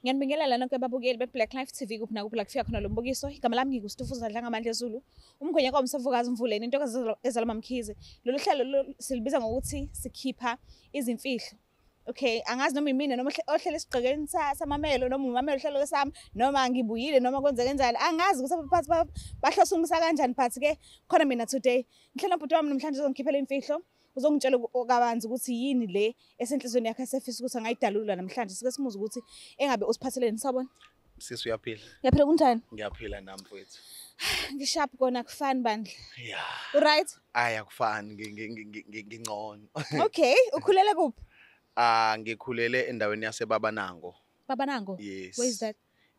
Ngiyanibingelela nonke ababukeli be-Black Life TV kuphi nakuphi la kufika khona lo mbukiso. Igama lami nginguStufuza Dlangamandla Zulu. Umkhwenya komsavukazi Mvuleni, intokazi ezalwa Mamkhize. Lolu hlelo silibiza ngokuthi sikhipha izimfihlo. Okay, angazi noma imina noma ohlele esigqekeni samamelo noma umamelo ohlelo kwesami noma ngibuyile noma kwenzeke kanjani. Angazi ukuthi abaphathi bahlose umisa kanjani, but ke khona mina today. Ngihlala nobhuti wami namhlanje uzongikhiphela imfihlo. Uzongitshela kabanzi ukuthi yini le esenhlizweni yakhe esefisa ukuthi angayidalula namhlanje. Sike simuze ukuthi engabe usiphatheleni. Sawubona. Sisi, uyaphila? Ngiyaphila, kunjani? Ngiyaphila nami, mfowethu. Ngisharp kona, akufani bandla. Yeah. Uright? Ayi, akufani, ngingcono. Okay, ukhulele kuphi? Ah, ngikhulele endaweni yaseBabanango. Babanango? Yes. Where is that?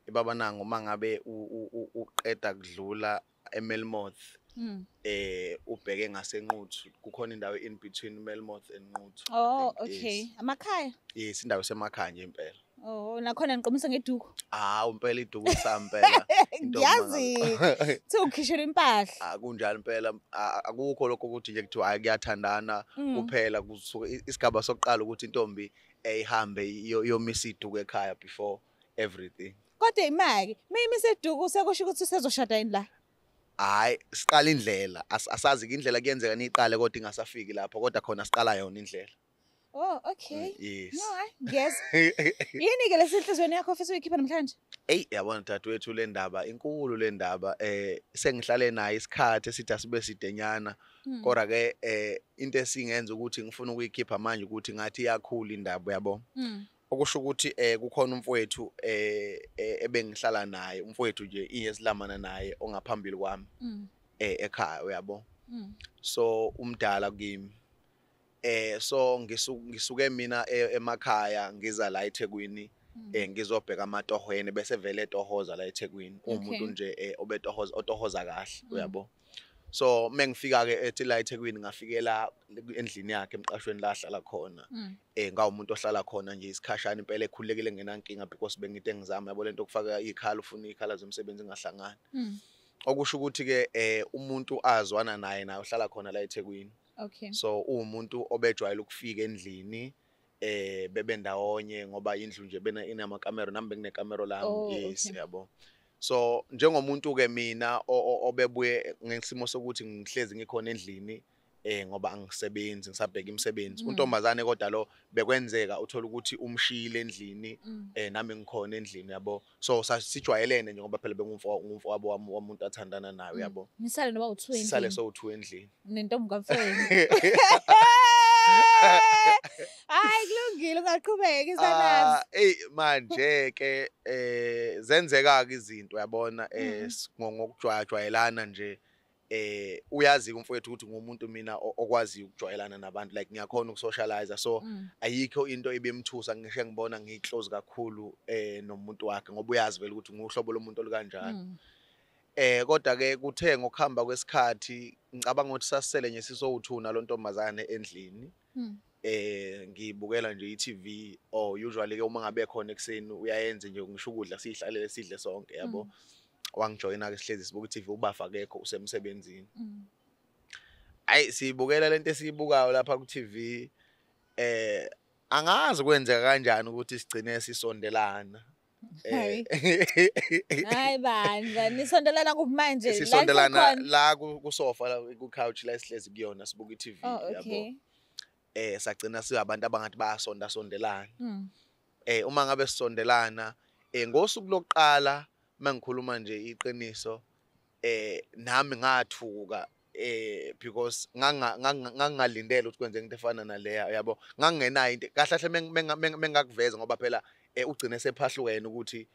eBabanango, mangabe uqeda kudlula eMelmoth, ubheke ngaseNquthu, kukhona indawo in between Melmoth and Nquthu, I Oh, think. okay. Yes. Amakhaya? Yes, indawo esemakhaya nje impela. Oh, nakhona niqomisa ngeduku. Ah, impela iduku sampela. Ngiyazi. Kuthi ukhishela impahla. Ah, kunjalo impela. Akukho lokho ukuthi nje kuthiwa hayi, kuyathandana kuphela. Kusuke isigaba sokuqala ukuthi intombi eyihambe iyomisa iduku ekhaya before everything. Kodwa imaki, mayimise iduku sekusho ukuthi usezoshada yini la? Hayi, siqala indlela. Asazi ke indlela kuyenzeka niyiqale kodwa ingasafiki lapho, kodwa khona siqala yona indlela. Oh, okay. Yes. No, hayi, ngiyezwa. Yini ke lesenhlizweni yakho ofisa uyikhipha namhlanje? Ey, yabona dadewethu, le ndaba inkulu le ndaba. Sengihlale naye isikhathi esithi asibe sidenyana, kodwa ke into esingenza ukuthi ngifuna ukuyikhipha manje ukuthi ngathi iyakhula indaba, uyabo. Okusho ukuthi kukhona umfowethu ebengihlala naye, umfowethu nje iyesilamana naye ongaphambili kwami ekhaya, uyabo. So umdala kimi. So ngisuke mina emakhaya ngiza la eThekwini, ngizobheka amatohweni, bese vele etohoza la eThekwini. Umuntu nje obetohoza, otohoza kahle, uyabo. So mengifika ke ethi la eThekwini, ngafikela endlini yakhe emqashweni la ahlala khona. Ngawumuntu ohlala khona nje isikhashana impela, ekhululekile, ngenankinga, because bengite ngizama, yabo, lento okufaka ikhala, ufuna ikhala zomsebenzi ingahlangani. Okusho ukuthi ke umuntu azwana naye naye uhlala khona la eThekwini. So uwumuntu obejwayele ukufika endlini, bebe ndawonye, ngoba indlu nje bena inamakamero, nami benginekamero lami. Yes. Yabo, so njengomuntu ke mina obebuye ngesimo sokuthi ngihlezi ngikhona endlini, ngoba angisebenzi, ngisabheka imisebenzi, untombazane kodwa lo bekwenzeka uthola ukuthi umshiyile endlini, nami ngikhona endlini, yabo. So sasijwayelene nje ngoba phela bengumfo ngumfowabo wami womuntu athandana naye, uyabo. Nisale noba u2 Sisale endlini. So2 endlini. Nentombi kamfowenu. Hayi, kulungile, ungaqhubeka isanazi. Ah, ey, manje ke zenzeka ke izinto, uyabona, ngokujwayelana nje. Uyazi umfowethu ukuthi ngumuntu mina okwaziyo ukujwayelana nabantu, like ngiyakhona ukusocialize, so ayikho into ebemthusa ngisho ngibona ngiclose kakhulu nomuntu wakhe, ngoba uyazi vele ukuthi nguhlobo lomuntu olukanjani. Kodwa ke kuthe ngokuhamba kwesikhathi, ngicabanga ukuthi sasele nje sisowu2 nalontombazane endlini, ngibukela nje i-TV, or usually ke uma ngabe khona ekseni uyayenza nje ngisho ukudla, sihlalele sidle sonke, yabo. Wangijoyina ke, sihlezi sibuka i-TV, ubafa akekho, usemsebenzini. Ayi, siyibukela lento esiyibukayo lapha ku TV. Angazi kwenzeka kanjani ukuthi sigcine sisondelana. Hayi. Hayi bandla, nisondelana kuphi manje? La Sisondelana nikhona? La kusofa la ku couch la esihlezi kuyona sibuka i-TV, yabo. Sagcina singabantu abangathi bayasonda sondelana. Uma ngabe sisondelana, ngosuku lokuqala, mangikhuluma nje iqiniso, nami ngathuka, because ngangingalindele ukuthi kwenzeke into efana naleya, yabo. Ngangingenayo into kahle kahle mengakuveza, ngoba phela ugcine sephahlukene ukuthi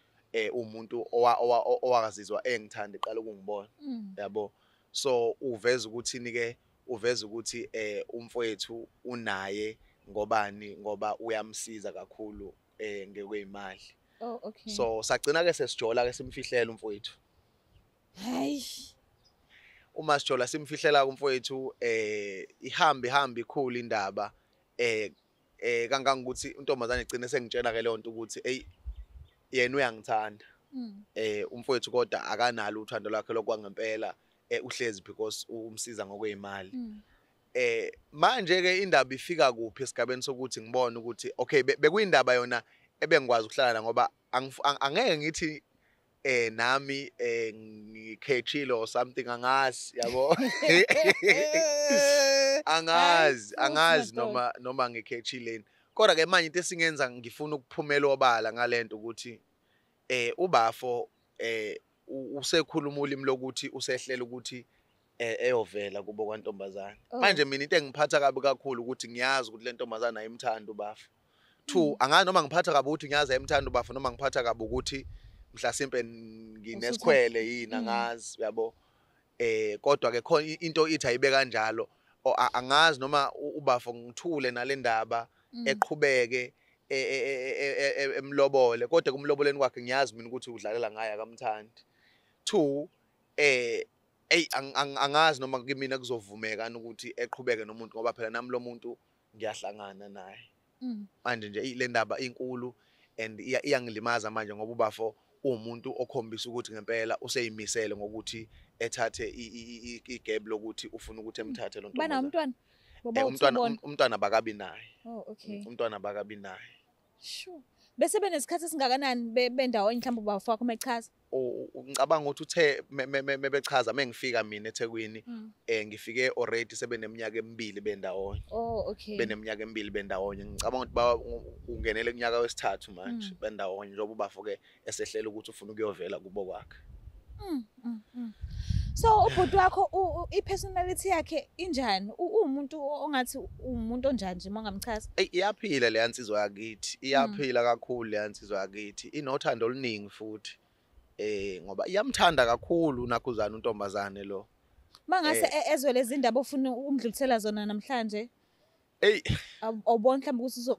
umuntu owakazizwa engithanda eqala ukungibona, yabo. So uveza ukuthini ke? Uveza ukuthi umfowethu unaye ngobani? Ngoba uyamsiza kakhulu ngekwezimali. Oh, okay. So sagcina ke sesijola ke, simfihlela umfowethu. Hayi. Uma sijola simfihlela kumfowethu, ihambe ihambe ikhulu indaba, kangangokuthi intombazane igcine sengitshela ke leyo nto ukuthi ey, yena uyangithanda, umfowethu kodwa akanalo uthando lwakhe lokwangempela, uhlezi because umsiza ngokwezimali. Manje ke indaba ifika kuphi? Esigabeni sokuthi ngibone ukuthi okay, bekuyindaba yona. ebengikwazi ukuhlala ngoba angeke ngithi nami ngikhethile or something, angazi yabo. Angazi noma ngikhethile. Kodwa ke manje into esingenza ngifuna ukuphumela obala ngalento ukuthi ubafo usekhuluma ulimi lokuthi usehlela ukuthi eyovela kubo kwantombazane. Manje mina into engiphatha kabi kakhulu ukuthi ngiyazi ukuthi le ntombazane ayimthandi ubafo. 2 angazi noma ngiphatha kabi ukuthi ngiyazi ayimthandi ubafo noma ngiphatha kabi ukuthi mhlasimpe nginesikhwele yini, angazi uyabo. Kodwa ke khona into ithi ayibe kanjalo, angazi noma ubafo ngithule nalendaba eqhubeke emlobole, kodwa kumloboleni kwakhe ngiyazi mina ukuthi udlalela ngaye akamthandi. 2 ey angazi noma kimina kuzovumeka ukuthi eqhubeke nomuntu ngoba phela nami lo muntu ngiyahlangana naye. Manje nje le ndaba inkulu and iyangilimaza manje ngoba ubafo umuntu okhombisa ukuthi ngempela useyimisele ngokuthi ethathe igebe lokuthi ufuna ukuthi emthathe lo ntombazane. Bana umntwana bakabi naye. Oh okay. Umntwana bakabi naye. Sure. Bese benesikhathi esingakanani bendawonye mhlawumbe ubafo wakho mechaza? Ngicabanga ukuthi uthe mebechaza mengifika mina eThekwini ngifike already sebeneminyaka emibili bendawonye. Oh okay. Beneminyaka emibili bendawonye. Ngicabanga ukuthi ungenele kunyaka wesithathu manje bendawonye njengoba ubafo ke esehlela ukuthi ufuna ukuyovela kubo kwakhe. So ubhuti wakho i-personality yakhe injani? Uwumuntu ongathi umuntu onjani nje mongamchaza? Ey iyaphila le yansizwa yakithi, iyaphila kakhulu le yansizwa yakithi. Inothando oluningi futhi. Ngoba iyamthanda kakhulu nakhuzana untombazane lo. Mangase ezwe lezi ndaba ofuna ukumdlulisela zona namhlanje. Ey awubona mhlawumbe ukuthi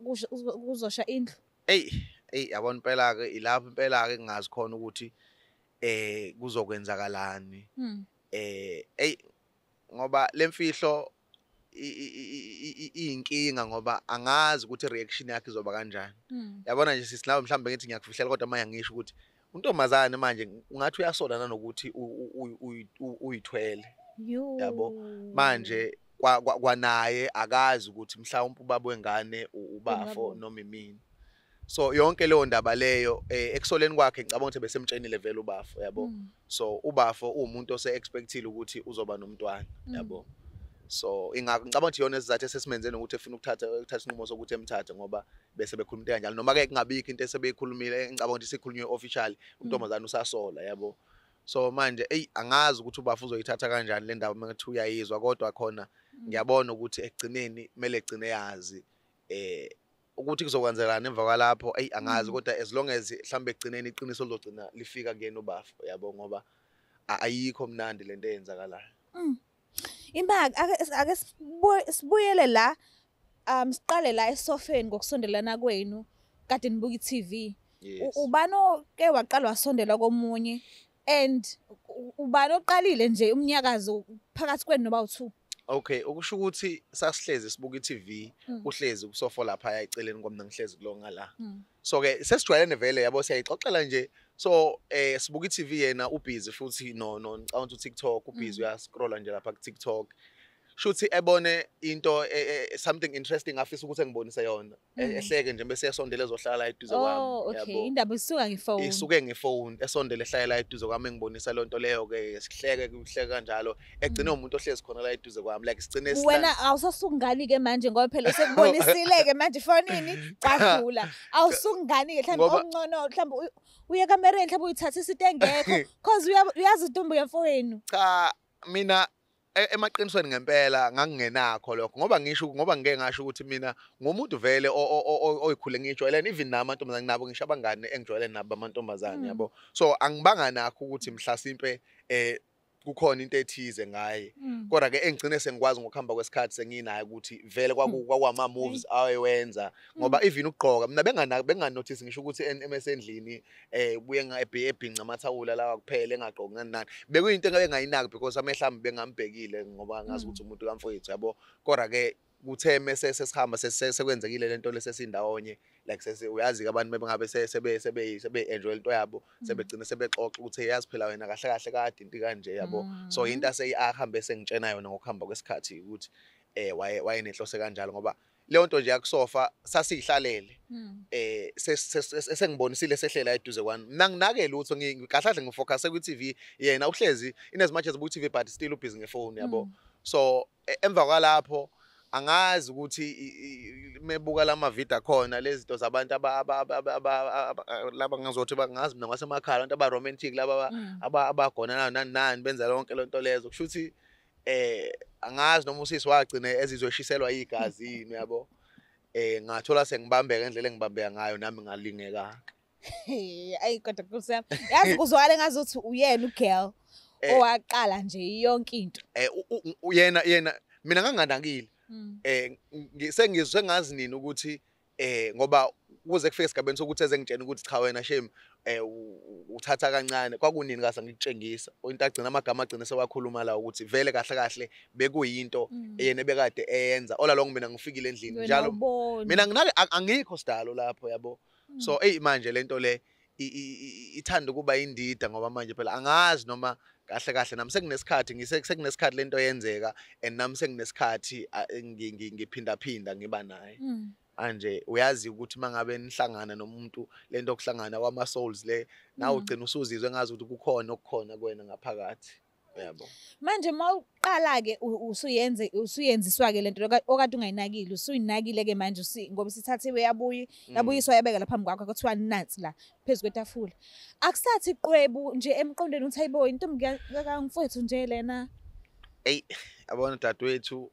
kuzosha indlu. Ey yabona impela ke ilapho impela ke ngingazi khona ukuthi kuzokwenzakalani. Ey ngoba lemfihlo iyinkinga ngoba angazi ukuthi reaction yakhe izoba kanjani. Yabona nje sisinawe mhlawumbe ngithi ngiyakufihlela kodwa manje ngisho ukuthi untombazane manje ungathi uyasola nanokuthi uyithwele. Yabo manje kwanaye akazi ukuthi mhlawumbe ubaba wengane ubafo noma imini. So yonke leyo ndaba leyo ekusoleni kwakhe ngicabanga ukuthi besemtshenile vele ubafo yabo. So ubafo uwumuntu ose expectile ukuthi uzoba nomntwana yabo. So ingakho ngicabanga ukuthi yona isizathu esesimenzene ukuthi efuna ukuthatha isinqumo sokuthi emthathe ngoba bese bekhuluma into kanjalo, noma ke kungabikho into esebeyikhulumile ngicabanga ukuthi sikhulunywe officially untombazane usasola yabo. So manje ey angazi ukuthi ubafo uzoyithatha kanjani le ndaba mengathi uyayizwa, kodwa khona ngiyabona ukuthi ekugcineni kumele egcine yazi ukuthi kuzokwenzelana emva kwalapho. Ey angazi kodwa as long as mhlambe ekugcineni iqiniso lizogcina lifika kuyena ubafo yabo, ngoba ayikho mnandi lento eyenzakalayo. Imba ake sibuyele la, siqale la esofeni ngokusondelana kwenu kade nibuka i-TV. Ubani ke waqala wasondela komunye and ubani oqalile nje umnyakazo phakathi kwenu noba u2? Okay, ukusho ukuthi sasihlezi sibuka i-TV, uhlezi kusofa lapha eceleni kwami ngihlezi kulo ngala. So ke sesijwayelene vele yabo, siyayixoxela nje. So sibuka i-TV yena ubusy futhi no ngicabanga ukuthi TikTok ubusy uyascrolla nje lapha ku TikTok. Shuthi ebone into something interesting afisa ukuthi engibonise yona, ehleke nje bese esondele ezohlala eduze kwami. Oh okay, indaba isuka ngefone. Isuke ngefone, esondele ehlala eduze kwami engibonisa lonto leyo ke, sihleke kuhleke kanjalo. Egcine umuntu ohlezi khona la eduze kwami like sigcine wena awusasungani ke manje ngoba phela usekubonisile ke manje ifonini cadlula. Awusungani ke mhlawumbe ongcono mhlawumbe uye kamereni mhlawumbe uyithathisa into engekho because uyazi intombi yamfowenu. Cha mina emaqinisweni ngempela ngangingenakho lokho ngoba ngisho ngoba ngike ngasho ukuthi mina ngumuntu vele oyikhule ngijwayelene even namantombazane nabo ngisho abangane engijwayelene nabo amantombazane yabo. So angibanga nakho ukuthi mhlasimpe kukhona into ethize ngaye, kodwa ke engigcine sengikwazi ngokuhamba kwesikhathi senginayo ukuthi vele kwakwama moves ayewenza ngoba even ukugqoka mina benganotice ngisho ukuthi emsendlini buye ebhinca amathawula lawa kuphela engagqoki nani nani, bekuyinto engabe ngayinaki because amehlo ami bengambhekile ngoba ngazi ukuthi umuntu kamfowethu yabo. Kodwa ke kuthe mase sesihamba sekwenzekile lento lesesindawonye like sese uyazi ke abantu bengabe sebe enjoy into yabo sebegcina sebexoxa ukuthi yazi phela wena kahle kahle kade into kanje yabo. So into aseyiahambe sengitshena yona ngokuhamba kwesikhathi ukuthi wayenenhloso kanjalo ngoba Leyo nto nje yakusofa sasihlalele sengibonisile sehlela eduze kwami. Mina nginake lutho, kahle kahle ngifocus ku TV, yena uhlezi in as much as ku TV but still ubusy ngefone, yabo. So emva kwalapho angazi ukuthi mebuka lama video akhona lezi zinto zabantu laba ngazothi bangazi mina ngasemakhaya, abantu aba romantic laba abagonana nani nani benza lonke lonto lezo. Kusho ukuthi angazi noma usisi wagcina ezizoshiselwa igazi yini, yabo. Ngathola sengibambeka ngendlela engibambeka ngayo nami ngalingeka. Ayi kodwa Nkosi yami, yazi kuzwakala ngazuthi uyena ugirl owaqala nje yonke into. Uyena mina nganganakile. Sengizwe ngazi nini ukuthi ngoba kuze kufike esigabeni sokuthi ezengitshena ukuthi cha wena shame uthatha kancane, kwakunini kase ngikutshengisa into agcina amagama agcina sewakhuluma la ukuthi vele kahle kahle bekuyinto yena ebekade eyenza all along. Mina ngifikile endlini njalo mina nginake angikho sidalo lapho, yabo. So ey manje lento le ithanda ukuba indida ngoba manje phela angazi noma kahle kahle nami sekunesikhathi sekunesikhathi lento yenzeka and nami sekunesikhathi ngiphinda phinda ngiba naye. Manje uyazi ukuthi mangabe nihlangana nomuntu lento okuhlangana kwama souls le nawe ugcina usuzizwe ngazi ukuthi kukhona okukhona kuwena ngaphakathi, yabo. Manje mawuqala ke usuyenze usuyenziswa ke lento okade ungayinakile, usuyinakile ke manje ngoba sithathiwe yabuyi yabuyiswa yabeka lapha phambi kwakho kuthiwa nansi la phezulu kwetafula. Akusathi iqwebu nje emqondweni uthi hayibo intombi kamfowethu nje lena. Ey yabona dadewethu,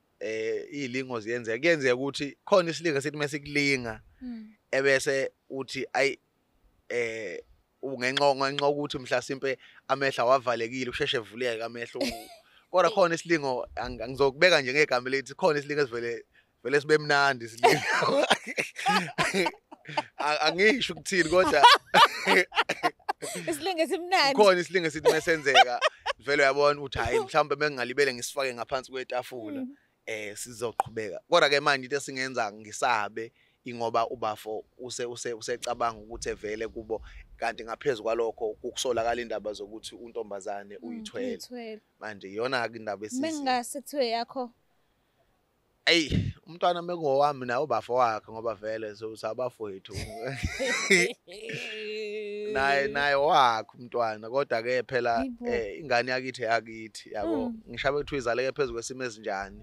izilingo ziyenzeka, kuyenzeka ukuthi khona isilingo sithi mesikulinga ebese uthi ayi ungenxa ukuthi mhlasimpe amehlo awavalekile usheshe evuleke amehlo, kodwa khona isilingo angizokubeka nje ngegama lethi khona isilingo esivele vele sibe mnandi isilingo. Angisho ukuthini kodwa isilingo esimnandi khona isilingo esithi mesenzeka vele uyabona ukuthi hayi mhlawumbe bengingalibele ngisifake ngaphansi kwetafula sizoqhubeka. Kodwa ke manje into esingenza ngisabe ingoba ubafo usecabanga ukuthi evele kubo, kanti ngaphezulu kwalokho kukusolakala indaba zokuthi untombazane uyithwele. Manje iyona ke indaba esisi mengase kuthiwe yakho. Ey umntwana mekungowami naye ubafo wakhe ngoba vele sawabafowethu naye wakhe umntwana, kodwa ke phela ingane yakithi yakithi, yabo. Ngishabe kuthiwa izaleke phezulu kwesimo esinjani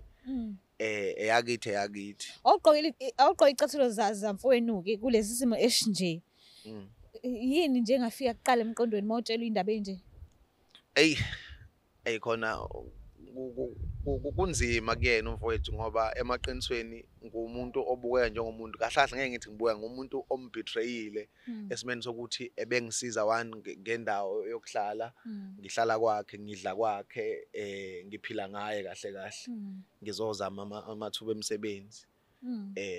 eyakithi yakithi. Awugqoke icathulo zamfowenu ke kulesi simo esinje. Yini nje engafika kuqala emqondweni mawutshelwa indaba enje? Ey khona kunzima kuyena umfowethu ngoba emaqinisweni ngumuntu obukeka njengomuntu kahle kahle ngeke ngithi ngibuka ngumuntu ombetrayile esimeni sokuthi ebengisiza one ngendawo yokuhlala, ngihlala kwakhe, ngidla kwakhe, ngiphila ngaye kahle kahle, ngizozama amathuba emisebenzi.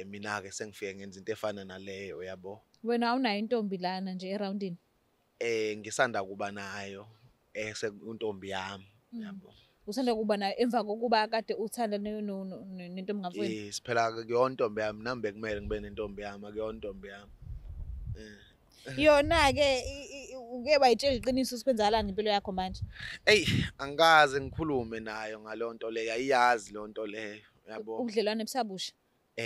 Mina ke sengifike ngenza into efana naleyo, yabo. Wena awunayo intombi lana nje eroundini? Ngisanda kuba nayo sekuntombi yami, yabo. Usanda kuba nayo emva kokuba kade uthanda nentombi ngamfowenu? Yes, phela kuyona intombi yami nami bekumele ngibe nentombi yami, akuyona intombi yami. Yona ke uke wayitshela iqiniso usikwenzakalani ngempilo yakho manje? Ey angikaze ngikhulume nayo ngalonto leyo, ayiyazi lonto leyo, yabo. Ubudlelwane busabusha?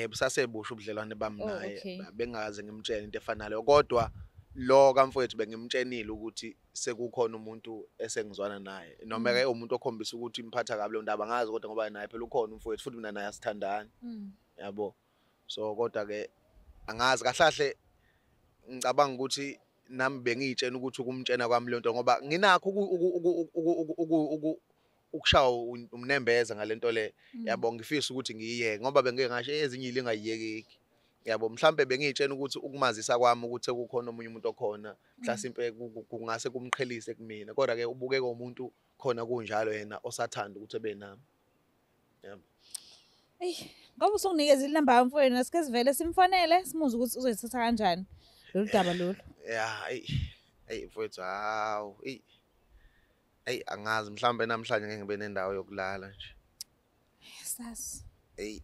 Busasebusha ubudlelwane bami naye, bengaze ngimtshele into efana naleyo, kodwa lo kamfowethu bengimtshenile ukuthi sekukhona umuntu esengizwana naye, noma ke umuntu okhombisa ukuthi imphatha kabi lo ndaba ngazi, kodwa ngoba naye phela ukhona umfowethu futhi mina naye asithandani, yabo. So kodwa ke angazi kahle kahle, ngicabanga ukuthi nami bengiyitshena ukuthi ukumtshena kwami lento ngoba nginakho ukushaya umnembeza ngalento le, yabo. Ngifisa ukuthi ngiyiyeke ngoba bengeke ngasho ezinye ilinga yiyekeki, yabo. Mhlambe bengiyitshena ukuthi ukumazisa kwami ukuthi kukhona omunye umuntu okhona mhlasimpe kungase kumqhelise kumina, kodwa ke ubukeka umuntu khona kunjalo yena osathanda ukuthi ebe nami, yabo. Ey ngoba usunginikeza inamba yamfowenu asike sivele simfonele simuze ukuthi uzoyithatha kanjani lolu daba lolu. Yeah, ey mfowethu, hawu ey angazi mhlambe namhlanje ngeke ngibe nendawo yokulala nje. Sas. Ey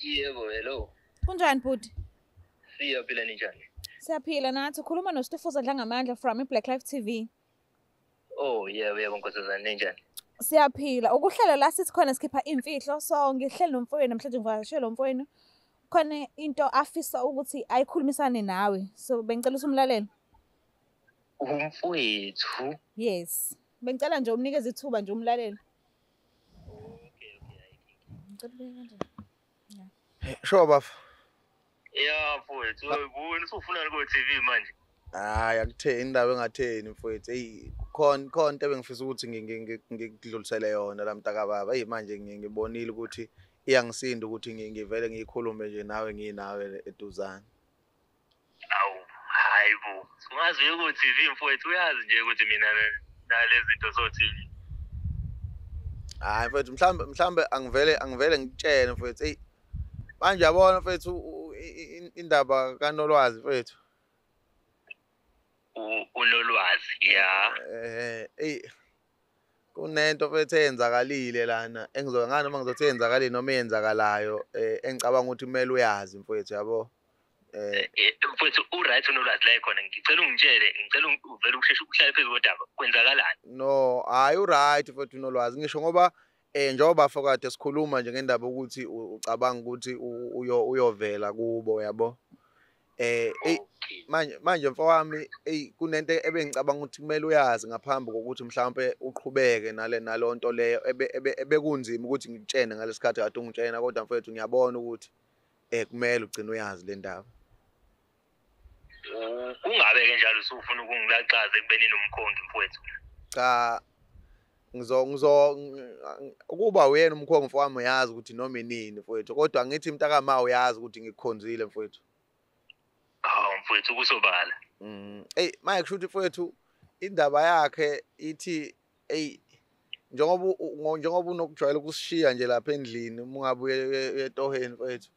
Yebo, hello. Kunjani bhuti? Siyaphila, ninjani? Siyaphila nathi. Ukhuluma noStufuza Dlangamandla from iBlack Life TV. Oh, yebo yebo nkosazana, ninjani? Siyaphila. Ukuhlela la sithi khona sikhipha imfihlo, so ngihleli nomfowenu namhlanje, ngivakashele umfowenu. Khona into afisa ukuthi ayikhulumisane nawe. So bengicela ukuthi umlalele. Umfowethu? Yes. Bengicela nje umnikeze ithuba nje umlalele. Okay, okay. Ngicela ubeke kanjani? Sure bafo. Ya mfowethu, wena usufuna ku TV manje? Hayi, akutheni indaba engatheni mfowethu. Hey, khona into ebengifisa ukuthi ngikudlulisele yona la mntaka baba. Hey, manje ngibonile ukuthi iyangisinda ukuthi ngivele ngiyikhulume nje nawe, nginawe eduzane. Awu, hayi bo. Ungazi uye ku TV mfowethu, uyazi nje ukuthi mina nalezi zinto zo TV. Hayi mfowethu, mhlambe angivele ngikutshele mfowethu. Hey, manje yabona mfowethu indaba kaNolwazi mfowethu. Unolwazi, ya. Hey, kunento mfethu eyenzakalile lana engizongani noma ngizothi eyenzakalile noma eyenzakalayo, engicabanga ukuthi kumele uyazi mfowethu, yabo. Mfowethu u-right uNolwazi la ekhona, ngicela ungitshele, ngicela uvele usheshe uhlale phezu kodaba, kwenzakalani? No, hayi u-right mfowethu uNolwazi, ngisho ngoba njengoba kade sikhuluma nje ngendaba ukuthi ucabanga ukuthi uyovela kubo, yabo. Manje mfowami, hey, kunento ebengicabanga ukuthi kumele uyazi ngaphambi kokuthi mhlawumbe uqhubeke nalonto leyo ebekunzima ukuthi ngikutshene ngalesikhathi kade ungitshena, kodwa mfowethu ngiyabona ukuthi kumele ugcine uyazi le ndaba. Kungabe ke njalo usufuna ukungilaxaza ekubeni nomkhongi mfowethu? Cha, ukuba uyena umkhongi mfowami, uyazi ukuthi noma inini mfowethu, kodwa ngithi mntakama uyazi ukuthi ngikukhonzile mfowethu. Hawu mfowethu, kusobala. Hey, manje kusho ukuthi mfowethu indaba yakhe ithi hey, njengoba unokujwayela ukusishiya nje lapha endlini uma ungabe uye etoheni mfowethu.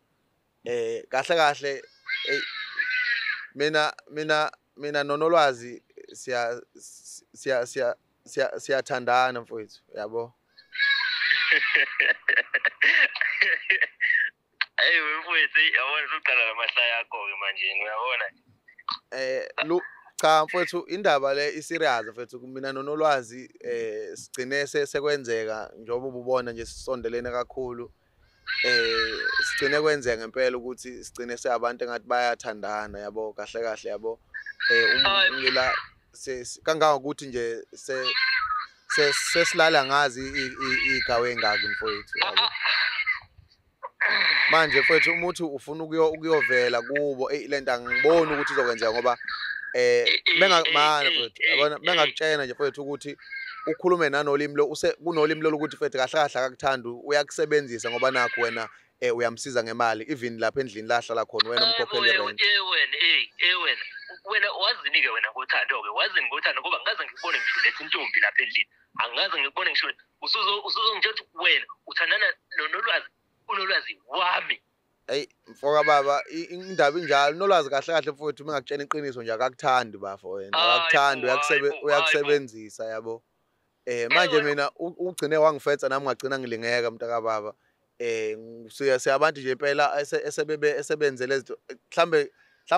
Kahle kahle, hey, mina noNolwazi siyathandana mfowethu, yabo. Hey mfowethu, yabona usuqala lamahlaya akho-ke manje, uyabona? Cha mfowethu, indaba le i-serious mfowethu. Mina noNolwazi sigcine sekwenzeka njengoba ububona nje sisondelene kakhulu. Sigcine kwenzeka ngempela ukuthi sigcine seyabantu engathi bayathandana, yabo, kahle kahle, yabo. Ngila kangangokuthi nje sesilala ngazi igawe engaki mfowethu, yabo. Manje mfowethu uma uthi ufuna ukuyovela kubo, hey, lento angiboni ukuthi izokwenzeka ngoba mengamana mfowethu, yabona, mengakutshena nje mfowethu ukuthi ukhulume nanolimi lo, kunolimi lo ukuthi mfowethu kahle kahle akakuthandi, uyakusebenzisa ngoba nakho wena uyamsiza ngemali, even lapha endlini la ahlala khona wena umkhokhele rent. Wena wazini-ke wena ngothando-ke, wazini ngothando, ngoba angikaze ngikubone ngisho uletha intombi lapha endlini, angikaze ngikubone ngisho usuzongitshela ukuthi wena uthandana noNolwazi, uNolwazi wami. Hey mfoka baba, indaba injalo. Nolwazi kahle kahle mfowethu, uma ngakutshela iqiniso nje akakuthandi bafo wena, akakuthandi, uyakusebenzisa, yabo. Manje mina ugcine wangifetha nami ngagcina ngilingeka mntaka baba. Siyabantu nje impela esebenzele izinto, mhlambe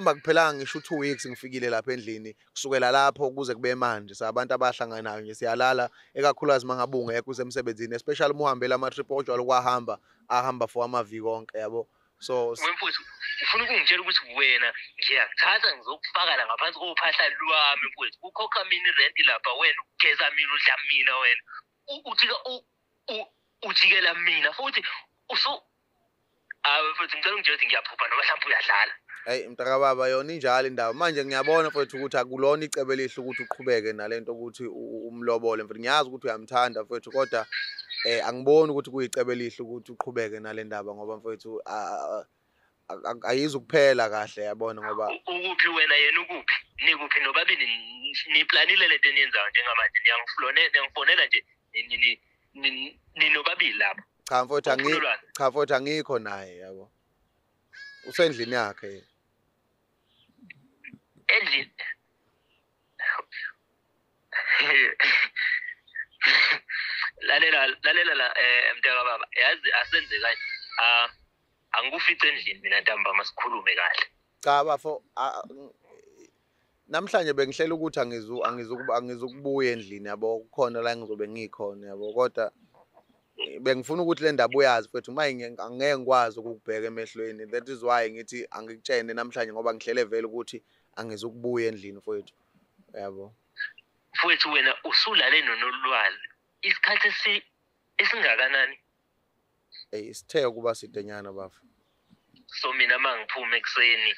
akuphelanga ngisho 2 weeks ngifikile lapha endlini, kusukela lapho kuze kube manje sabantu abahlanganayo nje siyalala, ekakhulukazi mangabe ungekho usemsebenzini, especially uma uhambela ama-trip ojwayele ukwahamba, ahamba for amaviki onke, yabo. So mfowethu, ufuna ukungitshela ukuthi wena ngiyakuthatha ngizokufaka la ngaphansi kophahla lwami mfowethu, ukhokha mina irenti lapha, wena ugeza mina, udla mina, wena ujikela mina futhi mfowethu ngicela ungitshele ukuthi ngiyaphupha noma mhlawumbe uyadlala. Hey mntaka baba, yona injalo indaba. Manje ngiyabona mfowethu ukuthi akulona icebo elihle ukuthi uqhubeke nalento ukuthi umlobole mfowethu. Ngiyazi ukuthi uyamthanda mfowethu, kodwa angiboni ukuthi kuyicebo elihle ukuthi uqhubeke nale ndaba ngoba mfowethu ayizukuphela kahle, yabona, ngoba ukuphi wena, yena ukuphi, nikuphi nobabili, niplanile lento eniyenzayo njengamanje, niyangifonela nje ninobabili lapha. Cha mfowethu, cha mfowethu angikho naye, yabo. Usendlini yakhe. Endlini. Lalela la mntaka baba, yazi asenze kanje. Angikufice endlini mina ntambama sikhulume kahle. Cha bafo, Namhlanje bengihlela ukuthi angizukubuya endlini yabo, kukhona la ngizobe ngikhona yabo, kodwa bengifuna ukuthi le ndaba uyazi mfethu, uma angeke ngikwazi ukukubheka emehlweni. That is why ngithi angikutshene namhlanje ngoba ngihlele vele ukuthi angizukubuya endlini mfethu yabo. Mfethu wena usulale noNolwazi isikhathi esingakanani? Isithe ukuba sidenyana bafa. So mina uma ngiphuma ekuseni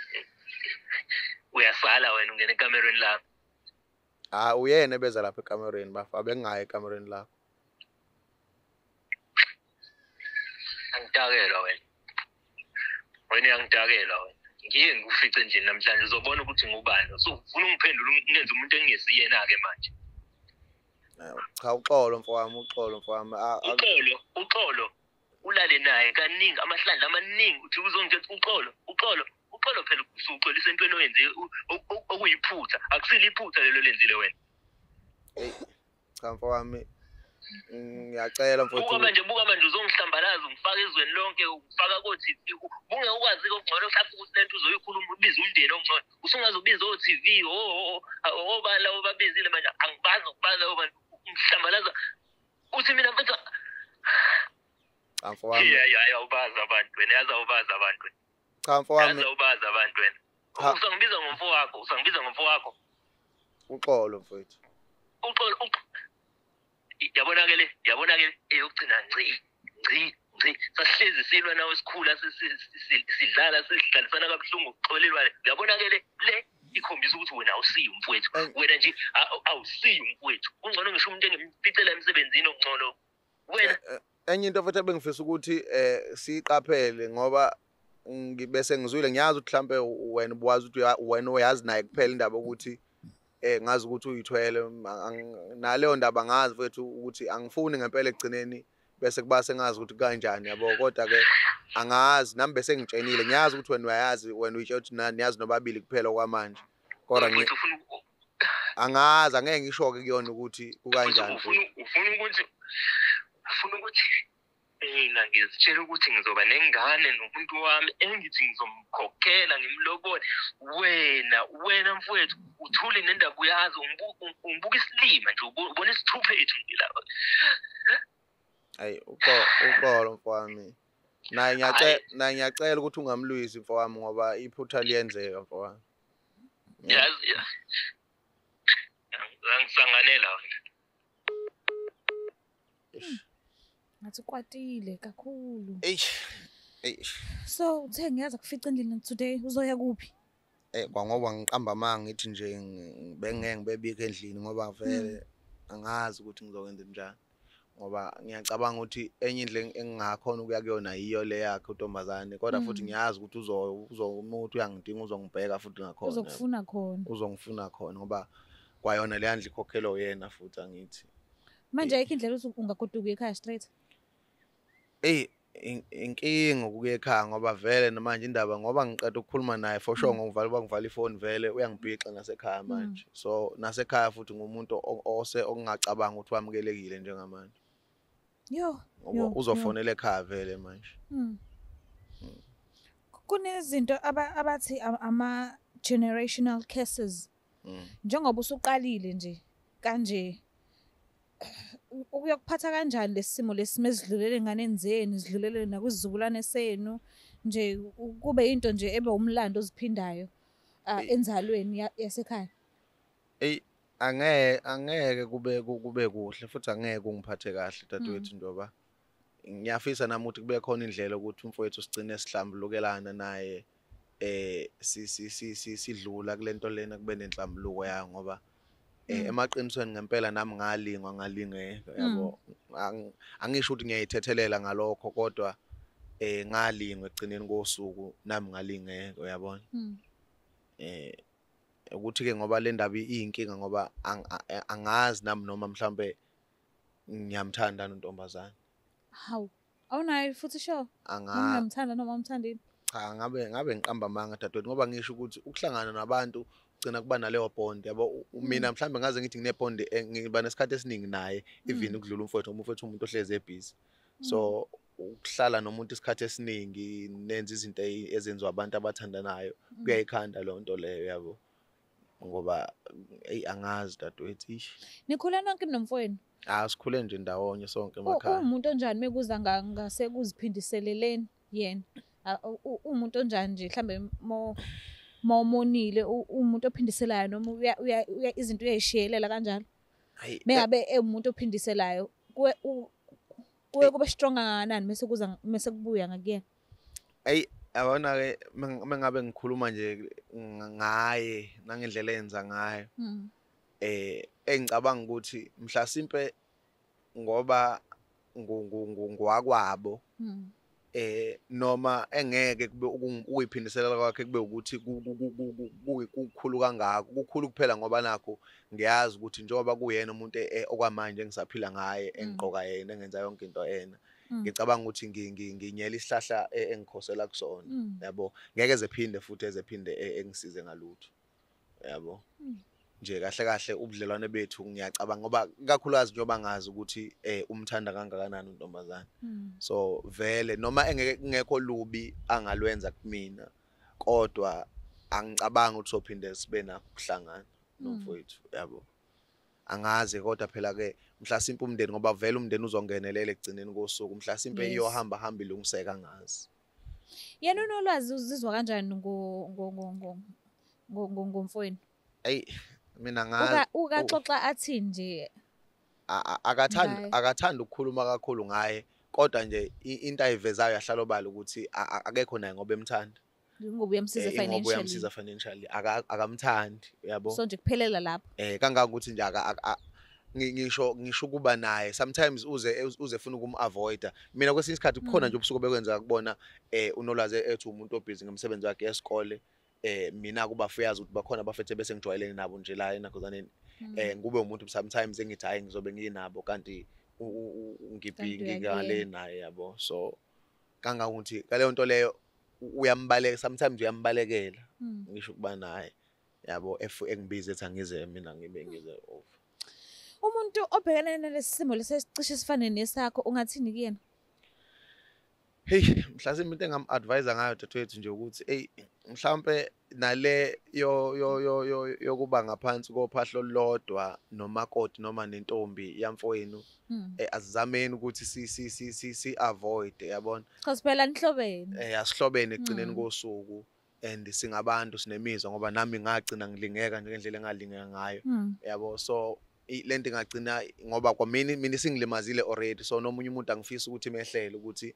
uyasala wena ungena ekamerweni lakho? Ah, uyena ebeza lapha ekamerweni bafa, abengayi ekamerweni lakho. Angitakelwa wena. Wena uyangidakelwa wena. Ngiye ngikufice nje namhlanje uzobona ukuthi ngubani. So ufuna ungiphendule ungenze umuntu engingesiyena-ke manje. Cha, uxolo mfowami, uxolo mfowami. Uxolo, uxolo. Ulale naye kaningi, amahlandla amaningi uthi uzongitshela uxolo, uxolo, uxolo phela usuxolisa entweni oyenze okuyiphutha. Akusile iphutha lelo lenzile wena. Cha mfowami, ngiyacela mfowethu. Buka manje uzongihlambalaza ungifaka ezweni lonke, ungifaka ko-TV. Bungeke ukwazi okungcono mhlawumbe ukuthi lento uzoyikhuluma ubize umndeni okungcono. Usungaze ubize o-TV, obani labo babizile manje angibazi ukubazi labo bantu. Ungihlambalaza. Uthi mina mfethu cha mfowami. Yeah, awubazi abantu wena, yazi awubazi abantu wena. Cha mfowami. Yazi awubazi abantu wena. Usangibiza ngomfowakho, usangibiza ngomfowakho. Uxolo mfowethu. Uxolo. Yabona-ke le, yabona-ke eyokugcina ngci, ngci, ngci. Sasihlezi silwa nawe sikhula, sidlala, sihlalisana kabuhlungu, uxolelwa. Yabona-ke le ikhombisa ukuthi wena awusiyo umfowethu. Wena nje awusiyo umfowethu. Kungcono ngisho umuntu engimficela emsebenzini okungcono. Wena enye into futhi ebengifisa ukuthi siyiqaphele ngoba ngibese ngizwile, ngiyazi ukuthi mhlambe wena ubuwazi ukuthi wena uyazi naye kuphela indaba ukuthi ngazi ukuthi uyithwele naleyo ndaba, ngazi mfethu ukuthi angifuni ngempela ekugcineni bese kuba sengazi ukuthi kanjani yabo, kodwa ke angazi nami bese ngitshenile, ngiyazi ukuthi wena uyayazi, wena uyitshela ukuthi niyazi nobabili kuphela kwamanje, kodwa angazi, angeke ngisho-ke kuyona ukuthi kukanjani. Ufuna ukuthi mina ngizitshela ukuthi ngizoba nengane nomuntu wami engithi ngizomkhokhela ngimlobole. Wena mfowethu uthule nendaba uyazi, ungibuka isilima nje, ubona isithuphethu nje lapha. Ayi, uxolo mfowami. Naye ngiyacela ukuthi ungamlwisi mfowami ngoba iphutha liyenzeka mfowami. Yazi angisanganela wena. Ngathi ukwatile kakhulu. Eish. Eish. So uthe ngiyaza kufica endlini today, uzoya kuphi? Kwangoba ngiqamba amanga ngithi nje bengeke ngibebikho endlini ngoba vele angazi ukuthi ngizokwenza njani. Ngoba ngiyacabanga ukuthi enye indlela engingakhona ukuya kuyona yiyo le yakhe untombazane, kodwa futhi ngiyazi ukuthi uzomuntu uyangidinga, uzongibheka futhi ngakhona. Uzokufuna khona. Uzongifuna khona ngoba kwayona le yandla ikhokhelwa yena futhi angithi. Manje ayikho indlela ukuthi ungagoduka ekhaya straight? Inkinga ukuya ekhaya ngoba vele namanje indaba ngoba ngiqeda ukukhuluma naye for sure ngokuvala ngivala ifoni vele uyangibhixa nasekhaya manje. So nasekhaya futhi ngumuntu ose okungacabanga ukuthi wamukelekile njengamanje. Yo, uzofonela ekhaya vele manje. Kunezinto abathi ama generational curses. Njengoba usuqalile nje kanje ukuyakuphatha kanjani lesimo lesimezidlulele nganeni zenu, sidlulele nakuzizukulwane senu nje, kube into nje ebe umlando oziphindayo enzalweni yasekhaya? Angeke kube kuhle futhi angeke kungiphathe kahle dadewethu, njengoba ngiyafisa nami ukuthi kube khona indlela ukuthi umfowethu sigcine sihlambulukelana naye sidlula kulento lena, kube nenhlambuluko yayo ngoba emaqinisweni ngempela nami ngalingwa ngalingeka yabo. Angisho ukuthi ngiyayithethelela ngalokho, kodwa ngalingwa ekugcineni kosuku nami ngalingeka uyabona. Ukuthi ke ngoba le ndaba iyinkinga ngoba angazi nami noma mhlambe ngiyamthanda nontombazane. Hawu, awunayo futhi sure? Ngiyamthanda noma umthandile? Cha, ngabe ngiqamba amanga dadewethu ngoba ngisho ukuthi ukuhlangana nabantu ugcina kuba naleyo bond yabo. Mina mhlambe ngaze ngithi ngine bond, ngiba nesikhathi esiningi naye even ukudlula umfowethu, ngoba umfowethu umuntu ohlezi ebusy. So ukuhlala nomuntu isikhathi esiningi nenza izinto ezenziwa abantu abathandanayo kuyayikhanda leyo nto leyo yabo. Ngoba eyi angazi dadewethu ish. Nikhula nonke nomfowenu? Ah, sikhule nje ndawonye sonke emakhaya. Uwumuntu onjani mekuza ngasekuziphindiseleleni yena? Uwumuntu onjani nje mhlambe mawumonile, uwumuntu ophindiselayo noma izinto uyayishiyelela kanjalo? Mengabe ewumuntu ophindiselayo, kuye kube strong kangakanani mase kuza mase kubuya ngakuyena? Eyi yabona-ke mengabe ngikhuluma nje ngaye nangendlela enza ngayo, engicabanga ukuthi mhlasimpe ngoba ngwakwabo, noma engeke kube ukuyiphindiselela kwakhe kube ukuthi kukhulu kangako, kukhulu kuphela ngoba nakho ngiyazi ukuthi njengoba kuyena umuntu okwamanje engisaphila ngaye, engigqoka yena, engenza yonke into yena, ngicabanga ukuthi nginyela isihlahla engikhosela kusona, yabo. Ngeke ezephinde futhi ezephinde engisize ngalutho, yabo. Nje kahle kahle ubudlelwane bethu ngiyacabanga ngoba kakhulukazi njengoba ngazi ukuthi umthanda kangakanani untombazane, so vele noma engeke kungekho lubi angalwenza kumina, kodwa angicabanga ukuthi sophinde sibe nakho ukuhlangana nomfowethu, yabo. Angazi kodwa phela ke mhlasimpe umndeni, ngoba vele umndeni uzongenelela ekugcineni kosuku, mhlasimpe iyohamba hamba ilungiseka, angazi. Yena uNolwazi uzizwa kanjani ngomfowenu? Ayi mina ngazi ukaxoxa athi nje akathandi ukukhuluma kakhulu ngaye, kodwa nje into ayivezayo yahlala obala ukuthi akekho naye ngoba emthanda, ngoba uyamsiza financially, ngoba uyamsiza financially, akamthandi, yabo. So nje kuphelela lapho kangangokuthi nje ngisho ukuba naye sometimes uze ufuna ukum-avoida. Mina kwesinye isikhathi kukhona nje ubusuku bekwenzeka kubona uNolwazi ethi umuntu obhizi ngomsebenzi wakhe yesikole, mina kuba fuyazi ukuthi bakhona abafethe bese ngijwayelene nabo nje la enakhozaneni, ngikube umuntu sometimes engithi hayi ngizobe nginabo kanti ngingale naye, yabo. So kangangokuthi ngaleyo nto leyo uyambaleka sometimes, uyambalekela ngisho ukuba naye, yabo, engibize ethi angize mina ngibe ngize off. Umuntu obhekene nalesi simo lesicishe sifane nesakho ungathini kuyena? Hey, mhlasimbe into engam-advise ngayo dadewethu nje ukuthi hey mhlambe nale yokuba ngaphansi kophahlo olulodwa nomakoti noma nentombi yamfowenu, asizameni ukuthi si avoid, yabona. Cha siphela nihlobene. Asihlobene ekugcineni kosuku, and singabantu sinemizwa, ngoba nami ngagcina ngilingeka nje ngendlela engalingeka ngayo, yabo. So lento ingagcina ngoba kwamina mina singilimazile already, so nomunye umuntu angifisi ukuthi mehlele ukuthi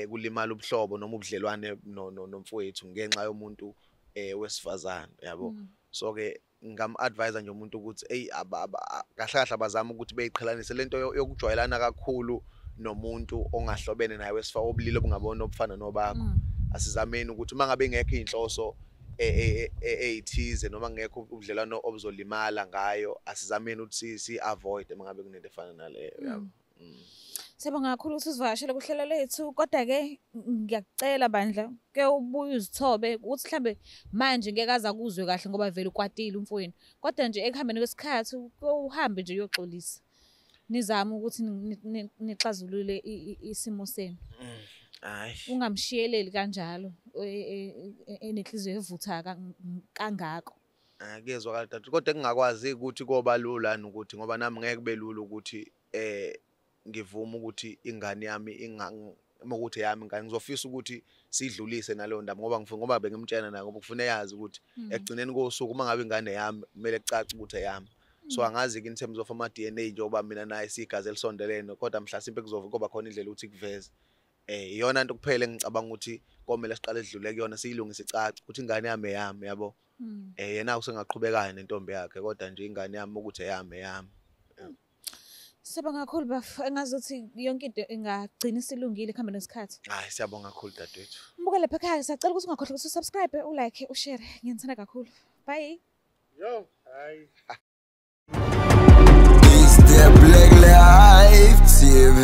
kulimala ubuhlobo noma ubudlelwane nomfowethu ngenxa yomuntu wesifazane, yabo. So ke ngam-advise nje umuntu ukuthi hey kahle kahle abazama ukuthi beyiqhelanise lento yokujwayelana kakhulu nomuntu ongahlobene naye wesifa obulili obungabona obufana nobakho. Asizameni ukuthi uma ngabe ingekho inhloso eyithize noma ngekho ubudlelwano obuzolimala ngayo, asizameni ukuthi si avoid uma ngabe kunento efana naleyo, yabo. Siyabonga kakhulu ukuthi usivakashele kuhlelo lethu, kodwa ke ngiyakucela bandla ke ubuye uzithobe ukuthi mhlambe manje ngeke aze akuzwe kahle ngoba vele ukwatile umfowenu, kodwa nje ekuhambeni kwesikhathi uhambe nje uyoxolisa, nizame ukuthi nixazulule isimo senu. Hayi, ungamshiyeleli kanjalo enenhliziyo evutha kangako. Kuyezwakala dadewethu, kodwa engingakwazi ukuthi koba lula ukuthi ngoba nami ngeke kube lula ukuthi ngivuma ukuthi ingane yami ukuthi yami ingane, ngizofisa ukuthi sidlulise naleyo ndaba ngoba ngifuna, ngoba bengimtshena naye ngoba kufuna yazi ukuthi ekugcineni kosuku uma ngabe ingane yami kumele kucace ukuthi eyami. So angazi in terms of ama DNA njengoba mina naye sigazi elisondelene, kodwa mhlasimpe kuzoba khona indlela ukuthi kuveze. Iyona nto kuphela engicabanga ukuthi komele siqale sidlule kuyona siyilungise icace ukuthi ingane yami eyami, yabo. Yena usengaqhubekayo nentombi yakhe, kodwa nje ingane yami ukuthi eyami eyami. Siyabonga kakhulu bafo, engazuthi yonke into ingagcina isilungile ekuhambeni kwesikhathi. Hayi, siyabonga kakhulu dadewethu. Mbukele lapha ekhaya, siyacela ukuthi ungakhohlwa ukuthi usubscribe, ulike, ushare. Ngiyanithanda kakhulu. Bye. Yo, hayi. It's the Black Life TV.